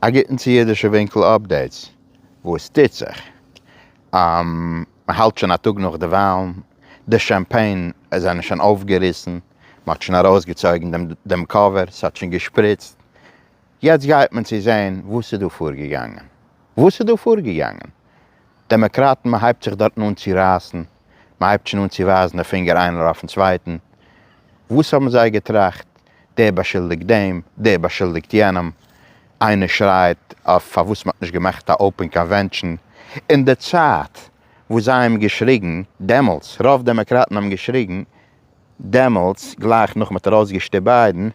א גוטן צו אידישע ווינקל updates, וואס טוט זיך? מען האלט שוין א טאג נאך די וואלן, די champagne זענען שוין אויפגעריסן, מען האט שוין ארויסגעצויגן דעם cover, ס'האט שוין געשפריצט, יעצט גייט מען צו זען וואס איז דא פארגעגאנגען, וואס איז דא פארגעגאנגען? דעמאקראטן מען הייבט זיך דארטן אן צו רייסן, מען הייבט שוין אן צו ווייזן די פינגער איינער אויפן צווייטן, וואס האבן זיי געטראכט? דער באשולדיגט דעם, דער באשולדיגט יענעם, איינער שרייט אויף פארוואס מען האט נישט געמאכט א open convention, אין די צייט וואס זיי האבן געשריגן דעמאלטס, רוב דעמאקראטן האבן געשריגן דעמאלטס גלייך נאך מ'האט ארויסגעשטופט ביידן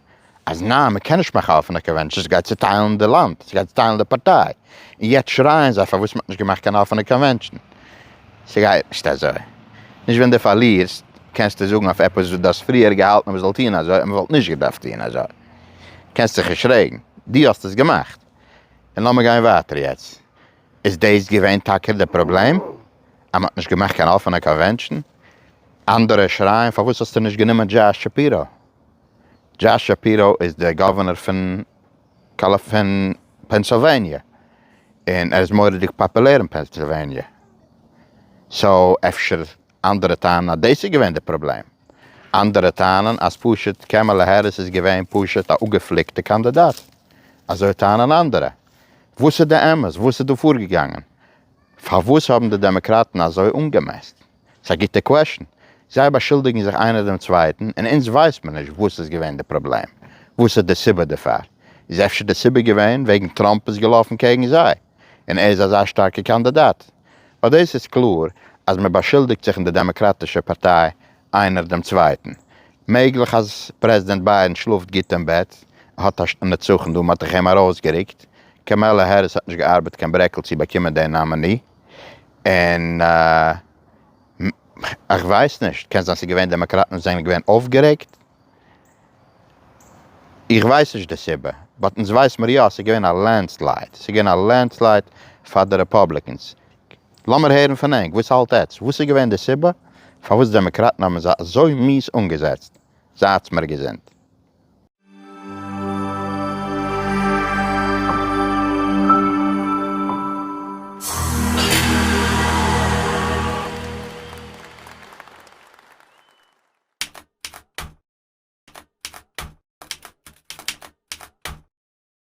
אז ניין מ'קען נישט מאכן א אפענע convention ס'גייט צוטיילן די לאנד ס'גייט צוטיילן די פארטיי און יעצט שרייען זיי פארוואס מ'האט נישט געמאכט קיין אפענע convention ס'גייט נישט אזוי נישט ווען די פארלירסט קענסטו זאגן אויף עפעס וואס די האסט פריער געהאלטן אז מ'זאל טון אזוי און מ'וואלט נישט געדארפט טון אזוי קענסט זיך נישט רעגן די האסט עס געמאכט און לאמיר גיין ווייטער יעצט איז דאס געווען טאקע די פראבלעם אז מ'האט נישט געמאכט קיין אפענע convention? אנדערע שרייען פארוואס האסטו נישט גענומען דזשאש שפירא? דזשאש שפירא איז דער גאווערנער פון פון פענסילוועניע און ער איז מורא'דיג פאפולער אין פענסילוועניע so אפשר אנדערע טענה'ן אז דאס איז געווען די פראבלעם אנדערע טענה'ן אז פשוט קעמעלע העריס איז געווען פשוט א אפגעפליקטע קאנדידאט אזוי טענה'ן אנדערע וואס איז די אמת? וואס איז דא פארגעגאנגען? פארוואס האבן די דעמאקראטן אזוי אנגעמעסט? ס'איז א גוטע question. זיי באשולדיגן זיך איינער דעם צווייטן, און אונז ווייסט מען נישט וואס איז געווען די פראבלעם, וואס איז די סיבה דערפאר. איז אפשר די סיבה געווען וועגן טראמפ איז געלאפן קעגן זיי, און ער איז אזא שטארקע קאנדידאט. ווייל דאס איז קלאר אז מען באשולדיגט זיך אין די דעמאקראטישע פארטיי איינער דעם צווייטן. מעגליך אז פרעזידענט ביידען שלאפט גוט אין בעט, ער האט א נצחון דא, מען האט דאך אים ארויסגערוקט. קאמעלע העריס האט נישט געארבעט קיין ברעקל צו באקומען די nominee. און איך ווייס נישט, קען זיין ס'איז געווען דעמאקראטן וואס זענען געווען אויפגערעגט, איך ווייס נישט די סיבה, but אונז ווייס מיר יא אז ס'איז געווען א landslide, ס'איז געווען א landslide פאר די Republicans. לאמיר הערן פון ענק, וואס האלט עטץ? וואס איז געווען די סיבה פארוואס דעמאקראטן האבן זיי אזוי מיאוס אנגעזעצט? זייטס מיר געזונט.